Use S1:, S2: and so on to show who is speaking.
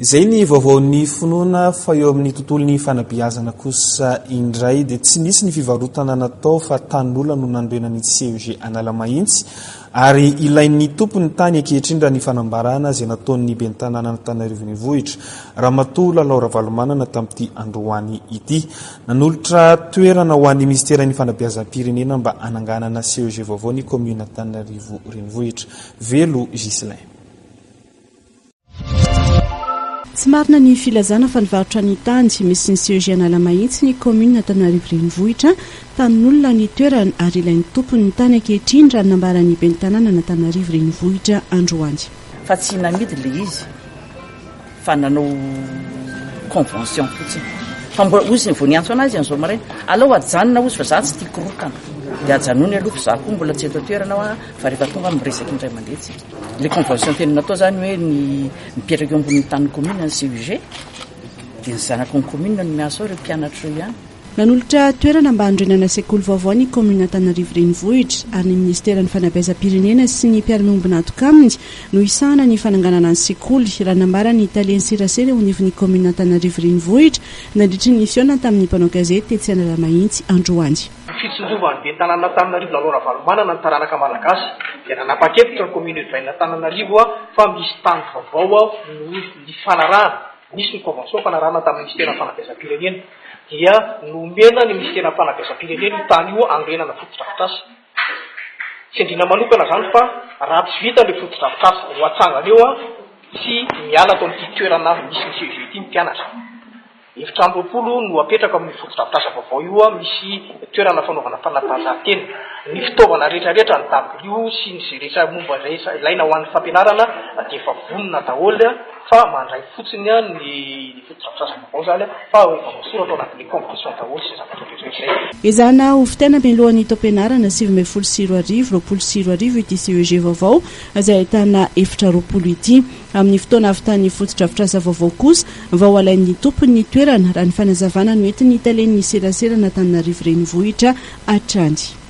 S1: Izay ny vaovaon'ny finoana fa eo amin'ny tontolon'ny fanabeazana kosa indray dia tsy nisy ny fivarotana natao fa tanin'olona no nanorenan'ny CEG Analamahitsy ary ilain'ny tompony tany ankehitriny raha ny fanambarana izay nataon'ny ben'ny tanànan'Antananarivo Renivohitra Ramatoa Lalao Ravalomanana tamin'ity androany ity. Nanolotra toerana ho an'ny minisiteran'ny fanabeazam-pirenena mba hananganana CEG vaovao ny kaominina Antananarivo Renivohitra. Velo Ghislain.
S2: Tsy marina ny filazana fa nivarotra ny tany misy ny CEG Analamahitsy ny kaominina Antananarivo Renivohitra, tanin'olona ny toerana ary ilain'ny tompony ny tany ankehitriny raha ny nambaran'ny ben'ny tanànan'Antananarivo Renivohitra androany.
S3: Fa tsy namidy ilay izy fa nanao convention fotsiny. Fa mbola hozy ny vao niantso anazy an'izao maraina, alao ajanona hozy fa za tsy tia korontana. Dia ajanony aloha fa za koa mbola tsy eto an-toerana aho fa rehefa tonga aho miresaka indray mandeha tsika. Ilay convention tena natao zany hoe ny mipetraka eo ambonin'ny tanin'ny commune ny CUG dia ny zanaky ny commune no miasa ao, ireo mpianatra ireo ihany.
S2: Nanolotra toerana mba hanorenana sekoly vaovao ny kaominina Antananarivo Renivohitra ary ny minisiteran'ny Fanabeazam-pirenena sy ny mpiara-miombon'antoka aminy no hisahana ny fananganana ny sekoly, raha nambaran'ny talen'ny serasera eo anivon'ny kaominina Antananarivo Renivohitra nandritry ny fihaonana tamin'ny mpanao gazety tetsy Analamahitsy androany.
S4: Ny fitsinjovan'ny ben'ny tanànan'Antananarivo Lalao Ravalomanana ny taranaka malagasy dia nanapa-kevitra ny commune urbaine Antananarivo fa misy tany vaovao no nifanarahana, nisy ny convention nifanarahana tamin'ny minisiteran'ny fanabeazam-pirenena dia nomena ny minisiteran'ny fanabeazam-pirenena io tany io hanorenana fotodrafitrasa. Tsindriana manokana izany fa raha tsy vita ilay fotodrafitrasa ho atsangana eo tsy miala ato amin'ity toerana misy ny CEG ity ny mpianatra. Efitrano 20 no apetraka amin'io fotodrafitrasa vaovao io, misy toerana fanaovana fanatanjahantena. Ny fitaovana rehetrarehetra, ny dabilio sy ny izay rehetra momba rehetra ilaina ho an'ny fampianarana dia efa vonona daholo fa mandray fotsiny ny fotodrafitrasa vaovao izany fa efa voasoratra ao anatin'ilay convention daholo izay zavatra rehetra izay.
S2: Ezahana ho vitaina mialohan'ny taom-pianarana 2019 2020 ity CEG vaovao izay ahitana efitra 20 ity. Amin'ny fotoana hahavitan'ny fotodrafitrasa vaovao kosa vao halain'ny tompony ny toerana, raha ny fanazavana noentin'ny talen'ny seraseran'Antananarivo Renivohitra hatrany.